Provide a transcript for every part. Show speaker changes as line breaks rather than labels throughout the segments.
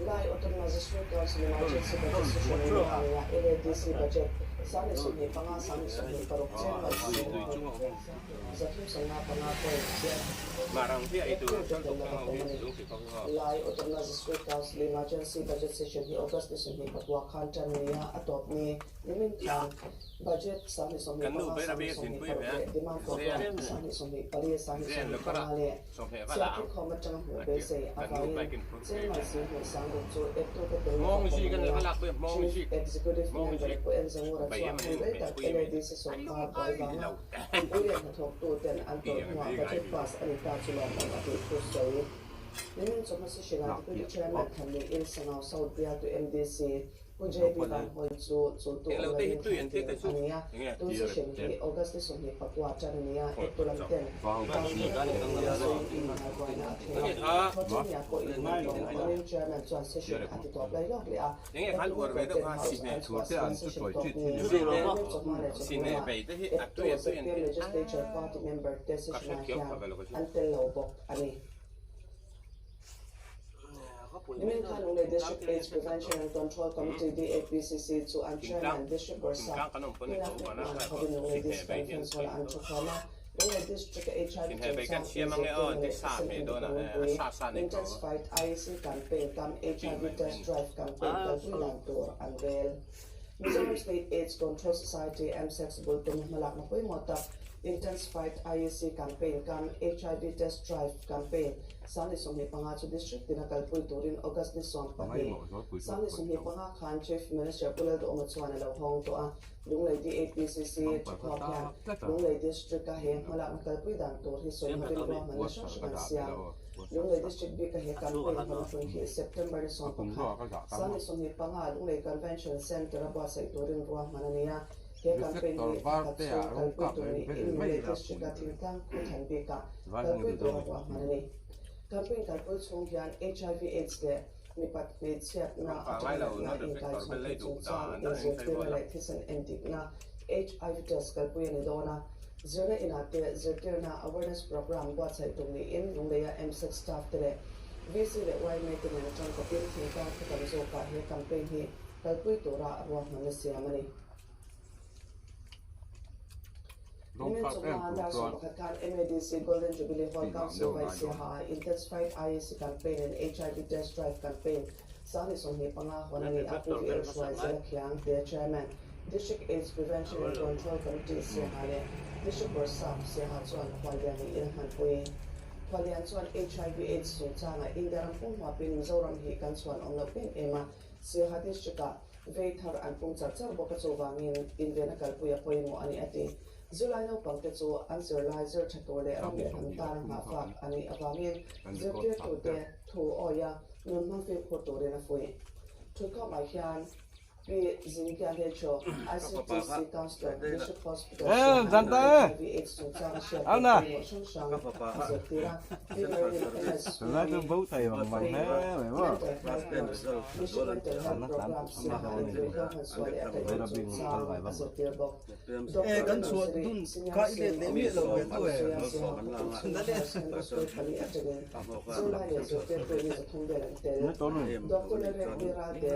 Lai Autonomous District Council Emergency Budget Session in Luhania LADC Budget 25 26 cheng 355 point eptu te telna ka pawm a ni. Lai Autonomous District Council Emergency Budget Session hi August ni 29 khan tan nia a tawp ni. Nimin khan Budget 25 26 leh Demand Programme 24 25 leh Chhiarthil khawm atanga hmuh beisei avangin Chengmai Sihhmuh Sangruk chu eptute telna ka pawm a nia. Chief Executive Member Pu Enzangura chuan hun rei tak LADC sawrkar buai vanga mipui leh hnathawktuten an tawrh hnuah budget pass a ni ta chu lawmawm a tih thu sawi. Nimin chawhma session-ah Deputy Chairman Thanliin Sangau South bialtu MDC Pu JB Van Hoy chu chultu awm lovin thlan tir a ni a, tun session hi August ni 24 tan a ni a, eptu lam ten Vangthana pawh in sawiin inhal buaina a thleng a, Thawṭania pawhin lawm awmin Chairman chuan session a ti tawp lai lawk leh a, eptu member ten House an chhuahsan session tawp ni nimin chawhma leh chawhmuna eptu ZPM Legislature Party member te session ah hian an tel lo bawk a ni. Nimin khan Lunglei District AIDS Prevention and Control Committee, DAPCC, chu an Chairman District Bawrhsap Tina Hekman hovin Lunglei District Conference Hall-ah an thukhawm a. Lunglei District-a HIV chungchang inzirtirna leh thisen endik runpui, Intensified IEC Campaign kam HIV Test Drive Campaign kalpui dan tur an rel. Mizoram State AIDS Control Society, MSACS, bul tum hmalakna pawimawh tak Intensified IEC Campaign kam HIV Test Drive Campaign 25 chu District tina kalpui turin August ni 12, 25 khan Chief Minister Pu Lalduhawma chuan a lo hawng tawh a. Lunglei DAPCC thukhawp hian Lunglei District-a he hmalakna kalpui dan tur hi sawi hovin ruahmanna hrang hrang an siam. Lunglei District bika he campaign hawn hun hi September ni 11, 25 Lunglei Convention Centre-a buatsaih turin ruahman a ni a. He campaign hi thla khat chhung kalpui tur niin Lunglei District-a thingtlang khu than bikah kalpui tura ruahman a ni. Campaign kalpui chhung hian HIV AIDS leh mipat hmeichhiatna atanga natna inkaichhawn theih chungchang inzirtirna leh thisen endikna HIV test kalpui a ni dawn a. Zirna inah te zirtirna awareness programme buatsaih tum niin Lungleia MSEC staff te leh VC leh yma te nen atang kawpin thingtlang khaw tam zawkah he campaign hi kalpui tura ruahmanna siam a ni. Nimin chawhma dar 11 khan MADC Golden Jubilee Hall Council Vice Siaha Intensified IEC Campaign and HIV Test Drive Campaign 25 hawn a ni a, Pu VL Hruaizela Khiang te Chairman, District AIDS Prevention and Control Committee Siaha leh District Bawrhsap Siaha chuan khuallian niin a hmanpui. Khuallian chuan HIV AIDS chungchangah India ram pum huapin Mizoram hi kan chhuan awm loh em em a, Siaha District-ah Vei thar an pung char char bawk a chuvangin invenna kalpui a pawimawh a ni a ti. Zirlai naupangte chu an zirlai zir tha tur leh ram leh hnam tana nghahfak a nih avangin zirtirtute thu awia nun hmang fimkhur turin a fuih. Thutkhawmah hian Pi Zingkia Hlecho, ICTC Counsellor, District Hospital Siaha leh HIV AIDS chungchang hriat tur pawimawh hrang hrang a zirtir a. Pi Marilyn MS Free Mental Health Nurse, District Mental Health Program Siaha in ruihhlo hman sual leh a kaihhnawih chungchang a zirtir bawk. Doctor Nursery Senior Sing Officer Suya Siaha khawpui chhung Higher Secondary School pali atangin zirlai leh zirtirtu ni 300 vel an tel. Doctor Lalrempuii Ralte,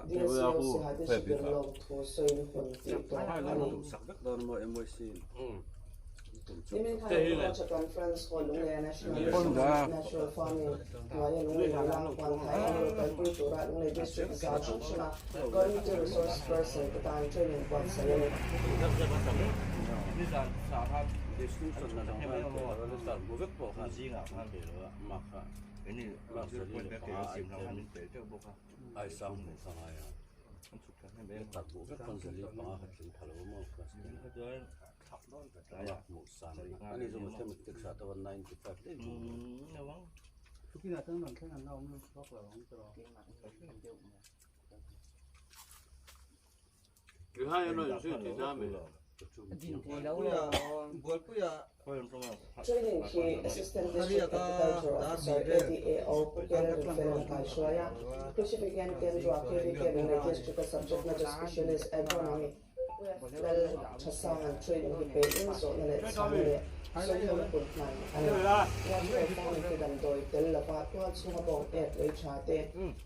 DSCO Siaha District in lawmthu sawiin hun tih tawp a ni. Nimin khan Agriculture Conference Hall Lungleia National Mission on Natural Farming hnuaia Lunglei nula huan thai annual kalpui tura Lunglei District zau hrang hranga Community Resource Person te tan training buatsaih a ni. Training hi Assistant District Agriculture Officer, ADAO, Pu Kela Rinfela a kaihruai a, Krishi Vigyan Kendra, KVK, Lunglei District-a Subject Matter Specialist, Agronomy. Lal Thasanga'n training hi pe in zawhna leh chhana leh sawihona hun hman a ni. Natural farming hi damdawi tel lova tual chhunga bawng ek lei tha te,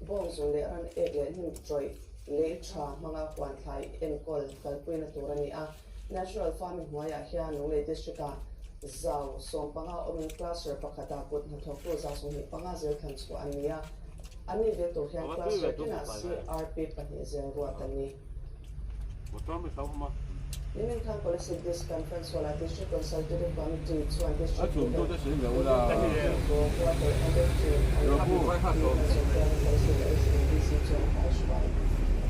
bawng zun leh ran ek leh hnim tawih lei tha hmanga huan thlai enkawl kalpuina tur a ni a. Natural farming hnuaiah hian Lunglei District-ah zau 15 awmin cluster pakhata kut hnathawktu 25 zel thlan chhuah an ni a. An ni ve tur hian cluster tinah CRP pahnih zel ruat an ni. Nimin khan Kolasib District Conference Hall-ah District Consultative Committee chuan District Level Quarter ended team an ni Kolasib HDC chuan a kaihruai.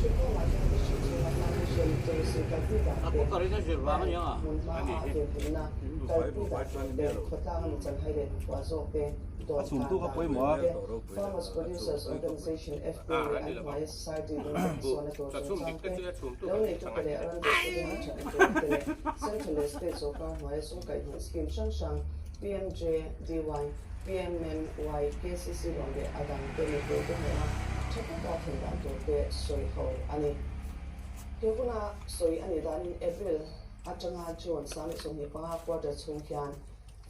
Thutkhawmah hian District chhunga financial literacy kalpui dan te, bank hmunhma a venhimna kalpui dan tur te, khawtlanga mi chanhai leh hnathawh zawk te, dawrkan dan tur te, Farmers Producers Organisation, FPO, leh an hnuaia society dang te hmasawnna tur chungchang te, lo neitute leh ram deuhtute han thatna tur te leh Central leh State sawrkar hnuaia sum kaihhnawih scheme hrang hrang PMJDY, PMMY, KCC loan leh a dang te mipuite hnena tha taka thlen dan tur te sawi ho a ni. He huna sawi a nih danin April atanga June 25 quarter chhung hian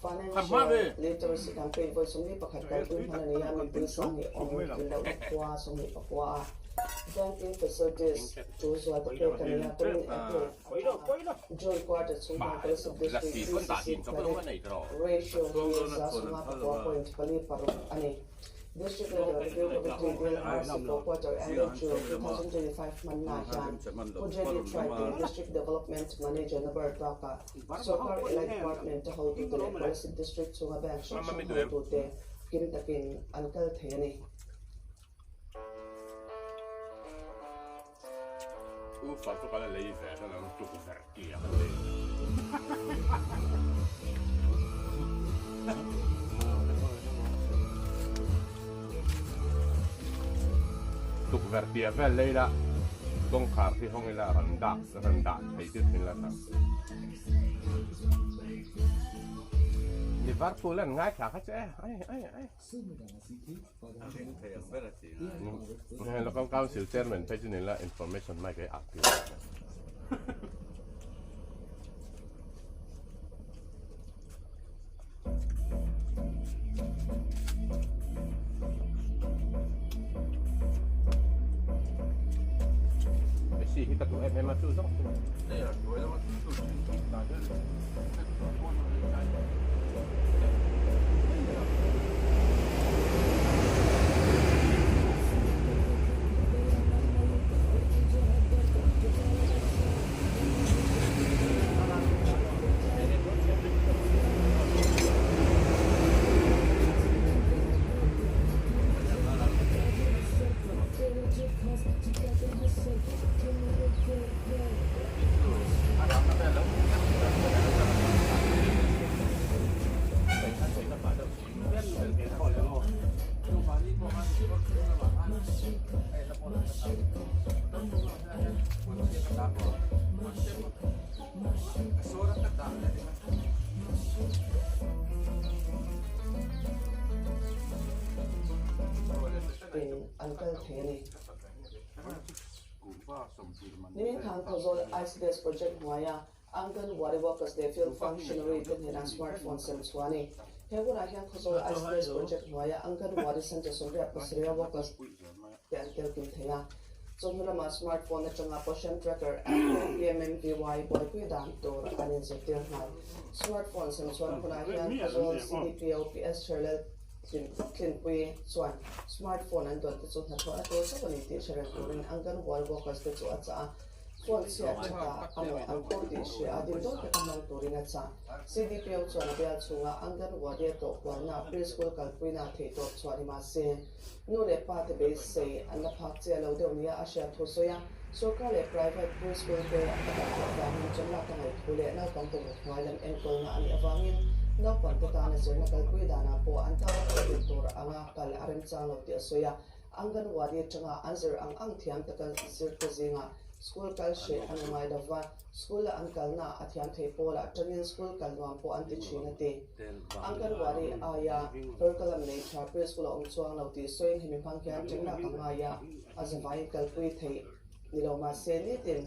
Financial literacy campaign vawi 21 kalpui hman a ni a, mipui 20 awm tlin lohna khua 29 a banking facilities tul zual te pek a ni a, kumin April atanga June quarter chhung hian Kolasib District DCC credit ratio hi 56.46 a ni. District Level Review Committee Bill RC for Quarter ended June 2025 hmanna hian Pu JD Traite, District Development Manager na ber bakah Sorkar Elite Department a hotute leh Kolasib District chhunga bank hrang hrang hotute kim takin an kal thei a ni.
Tukverh tia vel lei la kawngkhar hi hawng ila rawn dak rawn dah thei tir thin la tha. Liverpool an ngaithla kha che ai ai ai. Local Council Chairman phei chu nila information mai kai ak tir. Messi hi ka duh em em a chu zawng chu.
In an kal thei a ni. Nimin khan Khawzawl ICDS project hnuaia Anganwadi workers leh field functionary te hnena smartphone sem chhuah a ni. He hunah hian Khawzawl ICDS project hnuaia Anganwadi Centre 87 workers te an tel kim thei a. Chawhnu lamah smartphone atanga Poshan Tracker app leh PMMVY buaipui dan tur an inzirtir nghal. Smartphone sem chhuahna hunah hian Khawzawl CDPO PS Cherlel Tlinpui chuan smartphone an dawn te chu hnathawhna tur chauh a ni tih hre reng turin Anganwadi workers te chu a chah a. Phone chhiat thata amaw an kawr tih hria a din dawn taka hmang turin a chah. CDPO chuan a bial chhunga Anganwadi a tawh kualna preschool kalpuina theihtawp chhuah ni mah se, Nu leh pa te beisei an la phak chiah lo deuh nia a hriat thu sawi a, sorkar leh private preschool te a tam tawh avangin chawmlak a ngaih thu leh naupang tumruk hnuai lam enkawlna a nih avangin naupang te tana zirna kalpui danah pawh an tana kalpui tur anga kal a remchang lo tih a sawi a. Anganwadi atanga an zir ang ang thiam taka zirte zingah school kal hreh an ngai lova, School a an kalna a thiam thei pawlah tangin school kal nuam pawh an ti thin a ti. Anganwadi aia curriculum nei tha preschool a awm chuang lo tih sawiin hemi hmang hian tangnak a ngai a, a zavaiin kalpui theih ni lo mahse nitin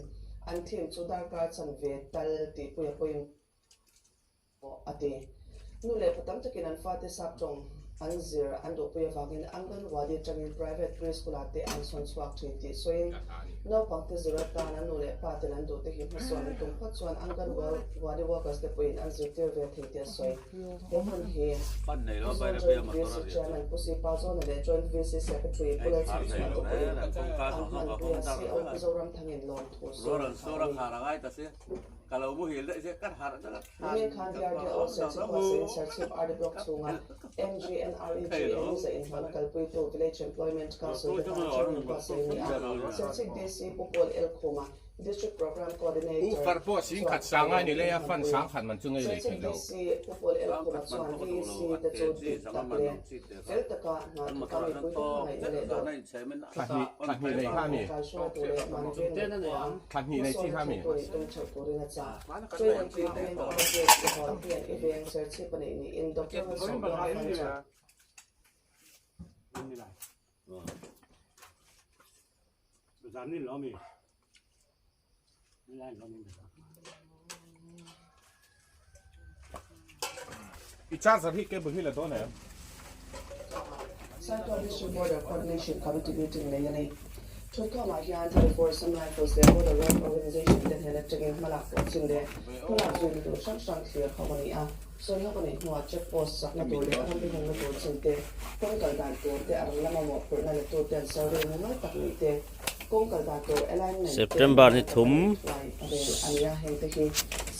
An team chu darkar chanve tal tihpui a pawimawh a ti. Nu leh pa tam takin an fate sap tawng an zir an duhpui avangin Anganwadi atangin private preschool ah te an sawn chhuak thin tih sawiin naupangte zir atana nu leh pa ten an duhte hi hmasawn an tum phawt chuan Anganwadi workers te pawhin an zirtir ve thei tih a sawi. He hmun hi Aizawl Joint VC Chairman Pu Sipa Zawna leh Joint VC Secretary Pu Lalchhanchhuah te pawhin an hmanpui a, CO Pu Zoramthangin lawmthu sawi a tha a ni. Nimin khan DRDO Serchhip huatsahin Serchhip RD Block chhunga MGNREGA Miza inhlawhna kalpuitu Village Employment Council te tan training huatsaih a ni a, Serchhip DC Pu Paul Elkhuma, District Programme
U
Coordinator
far pawh sing
chuan
khat sang ai ni
training
lei a
an
fan
hmanpui.
sang khat man chu ngei lei
Serchhip
thei lo.
DC Pu Paul Elkhuma chuan VEC te chu dik tak leh fel taka hna thawka mipuite hmangaihna leh dawt
Thla hnih thla hnih nei kha mi.
Kai hruaitu leh mahni veng leh khua a
Thla hnih nei chi
hmasawn
kha mi.
thei tur nih tum theuh turin a chah. Training puitlingin Overgate i hawn hian i veng serchhip a neih niin Doctor Malsawmbuanga fan chuan.
I charger hi cable hi la dawn em?
Saitual District Border Coordination Committee meeting nei a ni. Thutkhawmah hian 34 Assam Rifles leh Border Road Organisation te hnen atangin hmalak pawh chin leh hmalak zuina tur hrang hrang thlir ho a ni a. Sawi ho a nih hnuah check post sakna tur leh ramri hungna tur chin te, kawng kal dan tur te, a rang lama mawhphurhna la tu ten survey mumal tak nih te, kawng kal dan tur alignment te
September ni
mumal taka
thum
neih thuai a rel a ni a. Hengte hi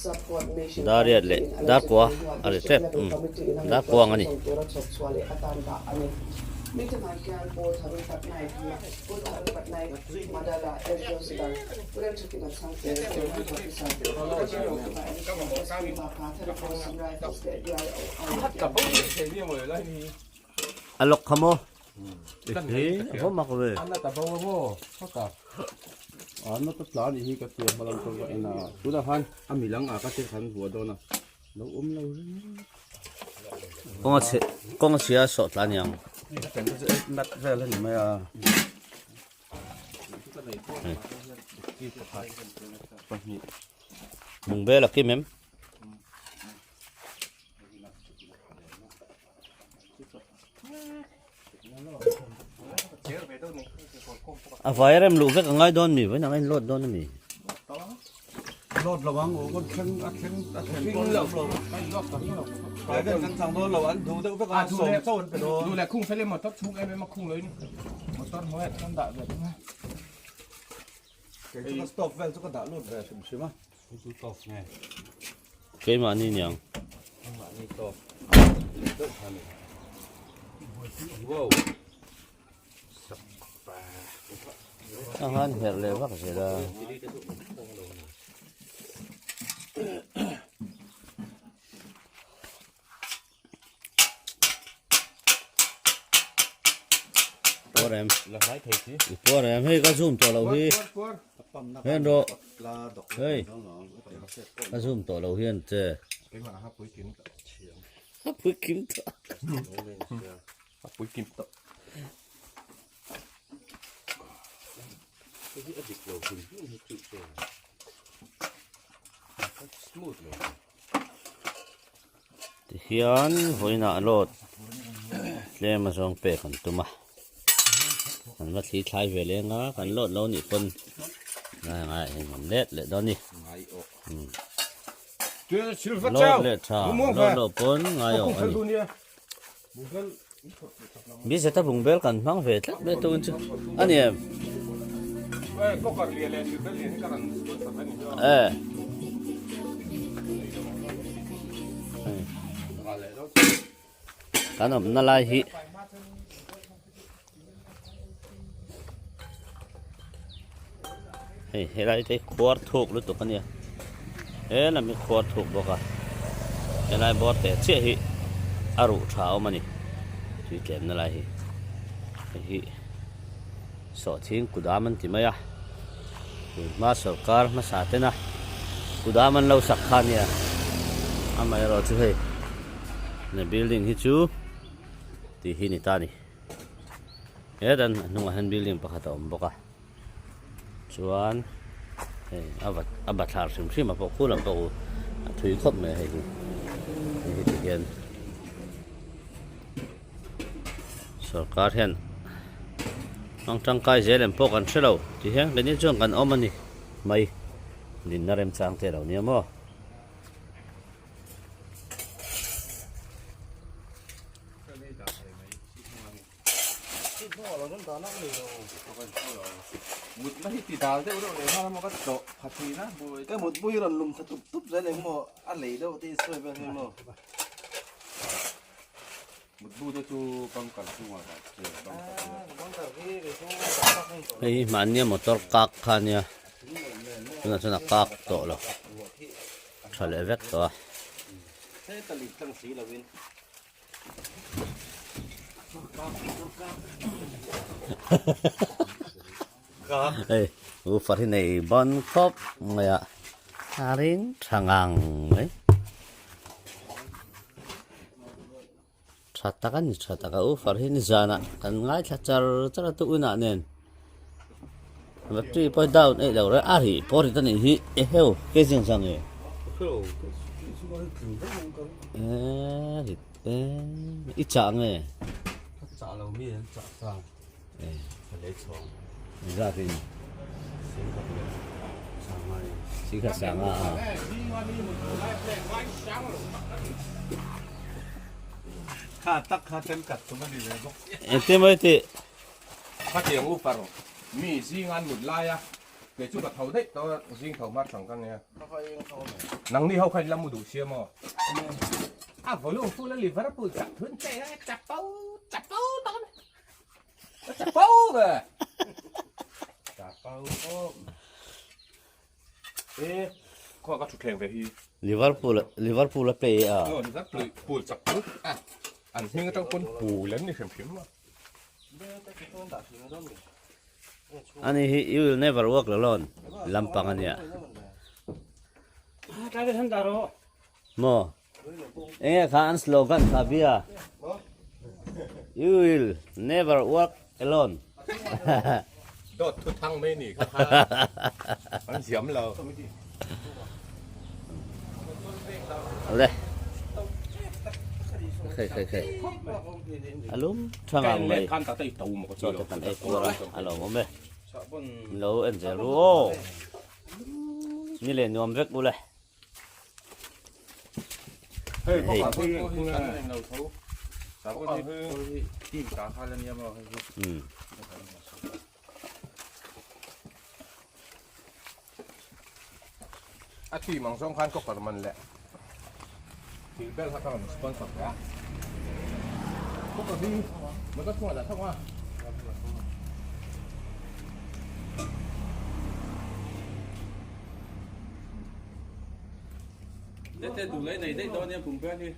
Sub-Coordination
Dar riat leh
Committee in a lo
dar kua
zirpui hnuah
a ri
District
tep
Level
umm
Committee in a
dar
ngaihtuah
kuang a ni.
chhunzawm tura chhawp chhuah leh atan dah a ni. Meeting ah hian Pu Tharun Patnaik, Pu Tharun Patnaik, Madala, SDO Sadar, Pu Remthakima Chhangte, Chairman Officer, Lalchhunga Additional SP bakah 34 Assam Rifles leh DIO ai te an ni.
A lawk kha maw? Ehe, a va mak ve.
Anna ta bo a maw? Hawta.
Anna ta tla nih hi ka tia hmalam chu va en a. Tunah khan a milang ah ka te khan vuah dawn a. Lo awm lo reng.
Kawng a chhe kawng a chhia a sawh tla niang.
Nat vel a ni mai a.
Bung bel a kim em? A vai rem luh vek a ngai dawn mi vawiin ang a inload dawn a mi.
Load lo ang aw thleng a thleng a thleng dawn lo tlai vel kan chang dawn lo an duh deuh vek a sawm chauh an pe dawn.
Duh leh khung fel e motor chhung em em a khung lo in motor hnuaiah chuan dah ve thung a.
Kei chu ka stove vel chu ka dah lut ve hrim hrim a.
Keimahni niang. A han herh leh vak zel a. Puar em. I puar em hei ka zoom tawh lo hi. Hen rawh. Hei. Ka zoom tawh lo hian che. A pui kim tawh.
A pui kim tawh. Smooth lo.
Tihian vawiinah load tlem a zawng pek an tum a, kan va thli thlai ve leng a, kan load lo nih pawn ngai ngai ah hian kan let leh dawn a ni. Load leh tha, load loh pawn ngai awh a ni. Mi zeta bungbel kan hmang ve tlat mai tun chu a ni em? E. Kan awmna lai hi hei helai te khuar thuk lutuk a nia he lam hi khuar thuk bawk a helai bawr teh chiah hi a ruh tha a awm a ni tui tlemna lai hi hei hi sawhthing kudam an ti mai a tun hma sawrkar hmasa tena kudam an lo sak kha a nia amaherawhchu chu hei building hi chu tih hi ni ta a ni. Hetan a hnungah hian building pakhat a awm bawk a chuan. Hei a va a bathlar hrim hrim a pawh khu lam pawh u a thui khawp mai a hei hi hei hi tihian sorkar hian hmang tangkai zel em pawh kan hre lo tihian keini chuan kan awm a ni mai dinna remchang te a lo nia maw.
Ka mutbu hi rawn lum thla tup tup zel eng maw a lei deuh te i sawi vel hi maw.
Mutbu te chu bunker chungah dah che bunker
Hei hi mahnia motor kak kha ania tunah chuan a kak tawh lo tha leh vek tawh a. Hei woofer hi nei bawn khawp mai a a ring tha ngang mai tha tak a ni tha tak a woofer hi nizanah kan ngaithla char char a tuinah nen battery pawh down eih lo reng a rih pawh rit a nih hi eheu kei zing e. Eee rit eee i chah nge?
Ka chah lo mi an chah sa ka lei chhawng.
Zat in?
Singkhat leh sanga in.
Singkhat sanga a.
Kha tak kha then kat tum a ni ve bawk.
Engtin maw i tih?
Khatiang u far mi zing an mut lai a. Kei chu ka tho daih tawh a, zing tho hma thlang ka nia. Nangni ho kha in la mu duh sia maw? A volume full a Liverpool chak thun che a, chapo chapo tak a ni. Chapo ve. Chapo pawh. E khaw ka thutthleng ve hi.
Liverpool Liverpool a play a.
Aw Liverpool chak thun a. An hming atang pawn pool an ni hrim hrim a.
Ani hi you will never walk alone lampang ania. Maw? Enge kha an slogan kha bia? You will never walk alone.
Dawt thu thang mai ni kha kha an ziam lo.
Le. Khei khei khei. A lum tha ngang mai. Chaw te kan ei kuar a, a lo awm e. Lo en zel ru aw. Ni leh nuam vek u le.
Hei. A team ang zawng khan copper man leh thil bel kha ka rawn sponsor ve a. Copper hi motor chhungah dah thawk a.
Tete duh leh nei daih dawn nia kum vel hi.